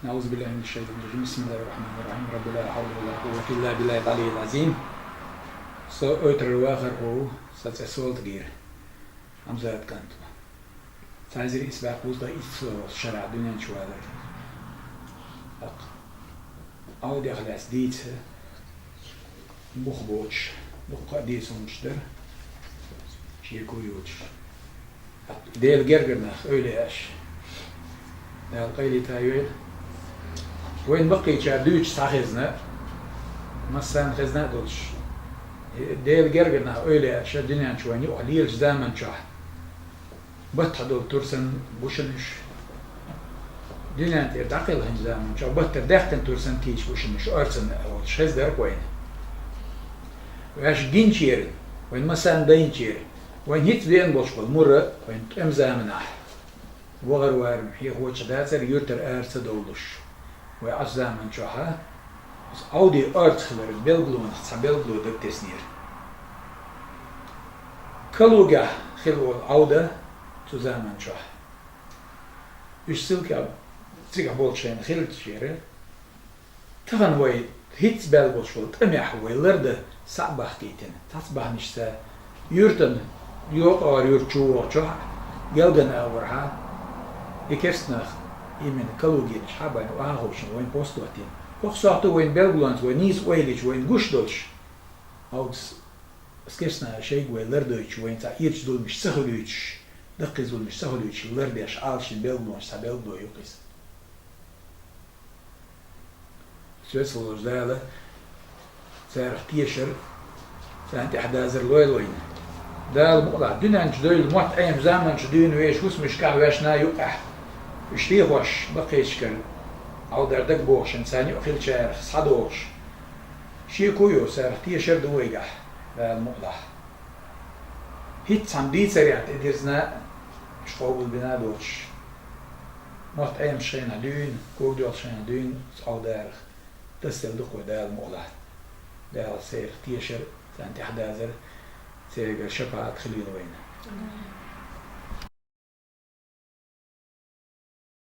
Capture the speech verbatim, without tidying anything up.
أعوذ بالله من الشيطان الرجيم. بسم الله الرحمن الرحيم. رب لا حول ولا قوة إلا بالله العلي العظيم. Со ойтар вахар ху, са цӀе Солтгир. Хьамзат кӀант ва. Цхьа эзар исс бӀаь кхузткъеи итт шера дуьнен чу валар. ТӀаккха Ӏовдех лаьцна дийца бух боцуш, дуккха а дийца хӀуманаш дара, шеко йоцуш. Делан гергара нах, эвлаяаш, Дала къайле тайойла. Вайна баккхийчара дуьйцуш схьахезна, массарна хезна а долуш, Делан гергара нах, эвлаяаш дуьнен чу вайна юкъахь лелачу заман чохь баттахь долу тур санна гуш уьш. Дуьнен тӀера дӀакхелхинчу заман чохь баттара даьккхина тур санна кийча гуш уьш, орцанна а волуш, хезна дара вайна. Ваьш гинчеран, вайна массарна дайначеран, вайна хӀинца деана болуш болу мур а вайна тӀеман заманахь, вахар-варам хьехочух дацара, юьртара ара ца довлуш. Вай Ӏаш заман чохь а, оцу Ӏовдин орца хиларан билгалонах цхьа билгало дага теснера. Калугехь хилла волу Ӏовда цу заман чохь, уьш ссылкехь цигахь болчу хенахь хиллачеран, тахана вай хӀинца баьлла болуш болу тӀамехь вай лардан схьа а бахкийтина, цхьацца бахьанашца юьртана, Йокъа-ГӀор юьрта чу вогӀучохь а, Гелган агӀорхьа, и керста нах именно Калугенаш хьа а баьхкина, охьаховшина вайна пост а хӀоттийна. ХӀокху сохьта вайна билгалонца вай нийса ойла йича, вайна гуш долуш, Ӏовдас, оцу керста наха шайга вай лардойтуш, вайна цхьа ирча зуламаш ца хуьлуьйтуш, даккхий зуламаш ца хуьлуьйтуш, лардеш Ӏалашдина билгалонаш цхьа билгало ю-кх иза. Соьца волчу Дала царах тешар, царна тӀехь дазар лойла вайна. Дала мукъалахь дуьнен чу девлла мотт Ӏемачу заман чу дуьйна вешан хӀусамашкахь, вешан наха юккъехь, уьш техош баккхийчу кара Ӏовдар дагабохуш, царна юкъахь хиллачарах схьадогӀуш. Шеко а йоцуш, царах тешар а ду вайгахь, Дала мукъалахь. ХӀинца цхьана дийцарехь тӀедирзина а, уьш къобалбина а доцуш, мотт Ӏемачу хенахь дуьйна, кога доьлхучу хенахь дуьйна оцу Ӏовдарах, тасаделла ду-кх вай, Дала мукъалахь. Дала церах тешар, царна тӀехь дазар, церигара шапаӀат хилийла вайна.